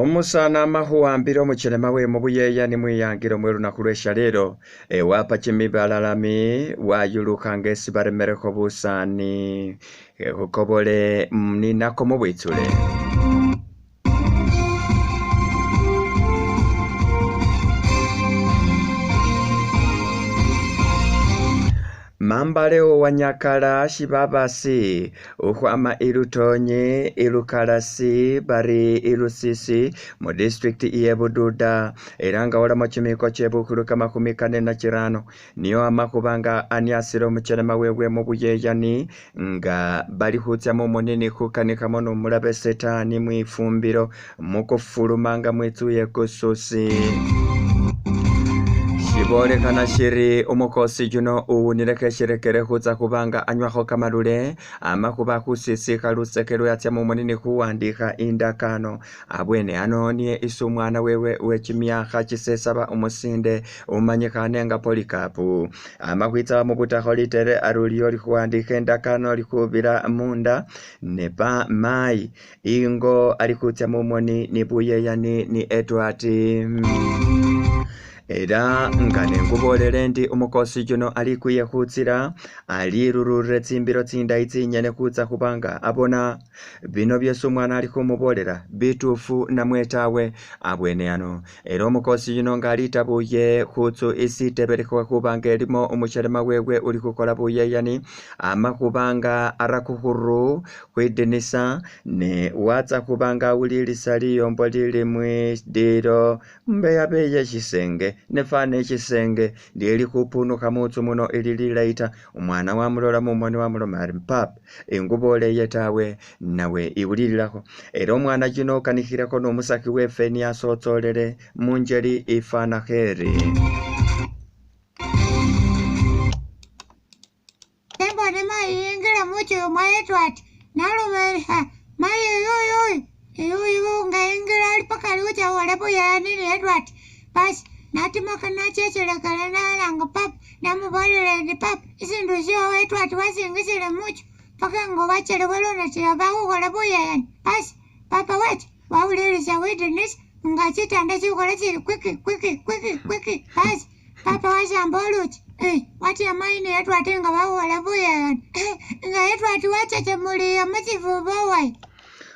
Omusaani ama khuwambila umuchelema we mubuyeyani mwiyangilo mwe lunakhu lwe shalelo, wapa chimibalalami wayulukha nga esi baremerekho busaani, khukobole ninako mubwitsule. Mambale wanyakala shibabasi ukhwama ilutonyi ilukalasi bari ilusisi mu district iye Bududa era nga walamo chimiko che bukhulu 45 niyo ama khubanga anyasile umuchelema wewe mubuyeyani nga bali khutsa mumoni ni khukanikhamo numulabe setani mwifumbilo mukufuluma nga mwitsuye kususi. Shibolekhana shiri umukosi yuno uwunilekho eshirekere khutsa khubanga anywakho kamalule ama khuba khusisikha luseke lwatsa mumoni ni khuwandikha indakano abwene ano niye isi umwana wewe wechimyakha chisesaba umusinde umanyikhane nga Polycarp ama khwitsa mubutakho litere aruliyo likhuwandikha indakano likhubira munda ne pa mayi ingo ali khutsa mumoni ni buyeyani ni Edward. Era nga nenkubolele ndi umukosi yuno alikwiye khutsila alirurure tsimbilo tsindayi tsinyene khutsa khubanga abona bino byesi umwana ali khumubolela bitufu namwe tawe abwene ano. Era umukosi yuno nga alitabuye khutsu isi itebelekho khubanga elimo umuchelema wewe uli khukhola buyeyani ama khubanga arakukhuru khwidinisa ne watsa khubanga awulilisa liyombo lili mwidilo mbeya beye shisenge nefana eshisenge lili khupunukha mutsu muno ili lilayi ta. Umwana wamulola mumoni wamuloma ari papa inguboleye tawe nawe iwulililakho. Era omwana yuno ukanikhilekho nomusakhi wefe niye asotsolele munjeli ifana kheri. Embone mayi ingila muchu mwa Edward naloma eri ha mayi uyuyuyu uyuyu nga ingila ali paka ali khucha khukhola buyeyani ni Edward. Basi natimaka nachechelekele nalanga papa namubolela indi papa isindu showo Edward wasingisile muchu paka nga wachelewa lunatila bakhukhola buyeyani. Basi papa wecha wawulilisa widinisa nga chitanda shikhola shili kwiki kwiki kwiki kwiki. Basi papa wasamba oluchi watya mayi ni Edward nga bakhukhola buyeyani nga Edward wachechemuliye mushifuba wayi.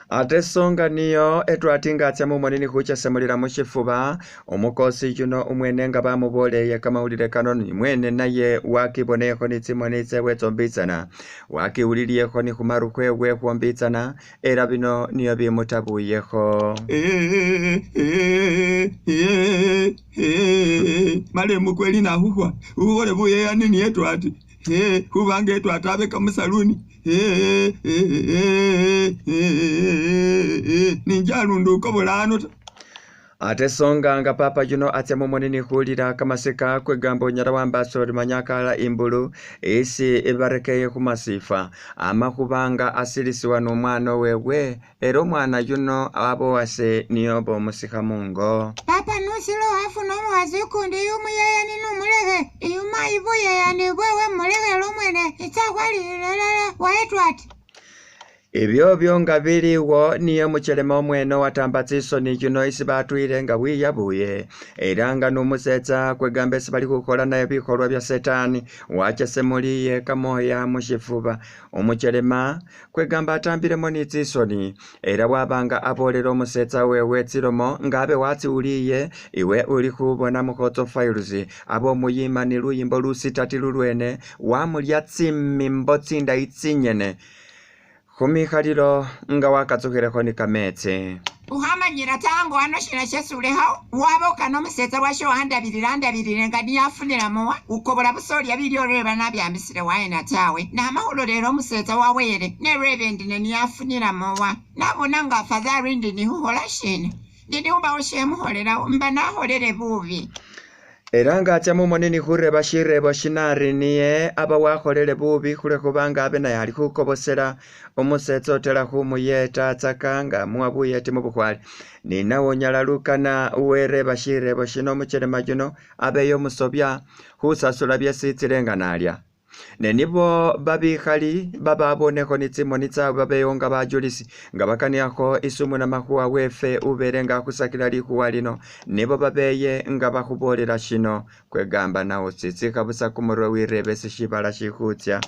Ate songa niyo Edward nga atsa mumoni ni khuchasemulila mushifuba umukosi yuno umwene nga bamuboleye kamawulile kano ni mwene naye wakibonekho ni tsimoni tsewe tsombitsana wakiwuliliyekho ni khumaru khwewe khwombitsana era bino niyo bimutabuyekho. Malemu kweli nakhukhwa ukhole buyeyani ni Edward khubanga Edward abe kamusaluni ninjalunda ukobolano ta. Ate songa nga papa yuno atsa mumoni ni khulila kamasika kwegamba onyala wambasa ori manyakala imbulu isi ibarekeye khumasifa ama khubanga asilisiwa numwana wewe era omwana yuno abowase niyo bomusikha mungo. Papa nusilo wafuna omukhasi ukundi yumuyeyani numulekhe iyu mayi buyeyani bwewe mulekhele omwene itsakhwalilila elala wa Edward. Ebyo nga biliwo niyo muchelema omwene watamba tsisoni yuno isi batwile nga wiyabuye era nga numusetsa kwegamba esi bali khukhola naye bikholwa bya setani wachesemuliye kamoya mushifuba. Umuchelema kwegamba atambilemo ni tsisoni era wabanga abolela umusetsa wewe tsilomo nga abe watsiwuliye iwe uli khubona mukhotso files abe omuyima ni luyimbo lusitati lulwene wamulya tsimimbo tsindayi tsinyene khumikhalilo nga wakatsukhilekho ni kametsi. Ukhamanyila tango ano shina shesi ulekhawo waba ukana omusetsa washo andabilile andabilile nga niye afunila muwa ukobola busa olya bilyo oreba nabyambisile wayena tawe namakhulolele omusetsa wawele nereba endi neniye afunila muwa nabona nga afadhali ndi nikhukhola shina ndi nikhumbawo shemukholelawo mba nakholele bubi. Era nga atsa mumoni ni khureba shirebo shinari niye aba wakholele bubi khulwekhubanga abe naye ali khukobosela umusetsa otela khumuyeta atsaka nga amuwa buyeti mubukhwale. Ninawe onyala lukana wereba shirebo shino umuchelema yuno abeyo musobya khusasula byesitsile nga nalya. Ne nibo babikhali bababonekho ni tsimoni tsabwe babeyonga bajulisi nga bakaniakho isi umunamakhuwa wefe ubele nga akhusakila likhuwa lino nibo babeye nga bakhubolela shino kwegamba nawo tsitsikha busa kumurwe wirebe sishibala shikhutsya.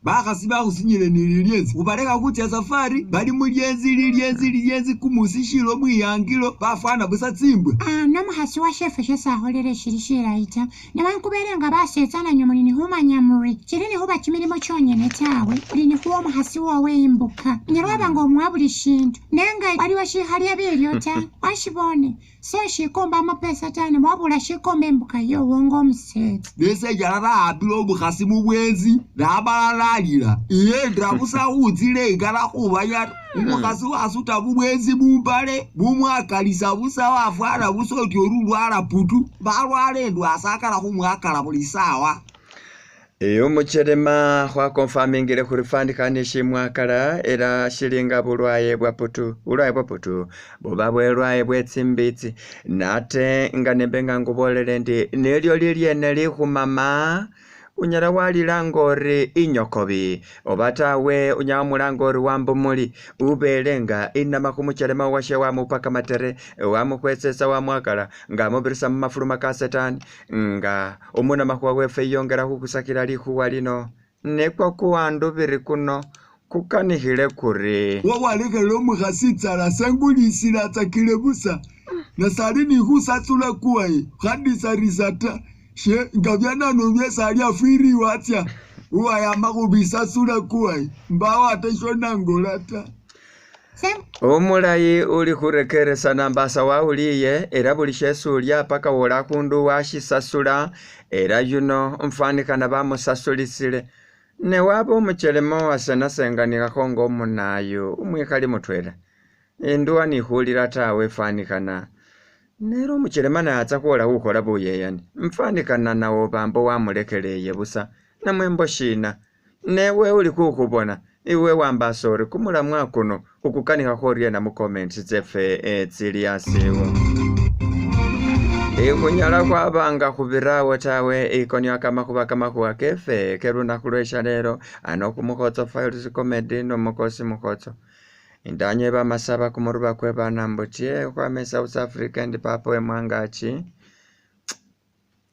Bakhasi bakhusinyile ni lilyenzi khubalekha khutsya safari bali mulyenzi lilyenzi lilyenzi kumusi shilo mwiyangilo bafwana busa tsimbwa. Nomukhasi washefe shesi akholele shili shilayi ta, newankubele nga basetsa nanywe muli nikhumanya muri shili nikhuba kimilimo kyonyene tawe, uli nikhuwa omukhasi wowe imbuka, unyala waba nga omuwa buli shindu, nenga waliwo shikhalya bilyo ta, washibone, soshikomba amapesa ta newabula shikomba imbuka yowo nga omusetsa. Nesenyala na'ambile omukhasi mubwenzi namala nalila iyendela busa khutsila engala khumanya umukhasi wasuta bubwenzi mumbale bumwakalisa busa wafwana busa oti ori ulwala putu balwala endwasa akala khumwakala buli sawa. Eyo umuchelema khwakonfamingile khuri fanikhane shimwakala ela shilinga bulwaye bwa putu, bulwaye bwa putu buba bulwaye bwe tsimbitsi nate nga nembe nga ngubolele ndi nelyo lilyene likhumama unyala walilanga ori inyokobi oba tawe unyala wamulanga ori wambumuli ubele nga inama khumuchelema washe wamupa kamatere wamukhwesesa wamwakala nga amubirisa mumafuluma ka setani nga umunamakhuwa wefe iyongela khukhusakila likhuwa lino nekwa kuwandubiri kuno kukanikhile kuri. Wawalekhela omukhasi itsala sengulisila-tsakile busa nasali nikhusasula kuwaye khandisarisa ta she nga byanano byesi ali afwiriwe atsya uwayama khubisasula kuwaye mbawo ate shonangola ta. Umulayi uli khurekeresa nambasa wawuliye ela buli shesi ulya paka wola akhundu washisasula ela yuno mfanikhana bamusasulisile ne waba umuchelema wase nasenganikhakho nga omunayu umwikhali mutwela induwa nikhulila tawe fanikhana nera umuchelema naye atsa khwola khukhola buyeyani mfanikhana nawo bambo wamulekeleye busa namwe mboshina newe uli khukhubona iwe wambasa ori kumulamwa kuno ukukanikhakho oryena mu comments tsefe tsili asiwo. Ikhunyala khwaba khubirawo tawe ikonio kamakhuba kamakhuwa kefe kelunakhu lweshalelo ano khumukhotso Files Comedy nomukosi mukhotso indanyo bamasaba kumuruba kwe banambutye khwame South Africa ndi papa we mwangachi.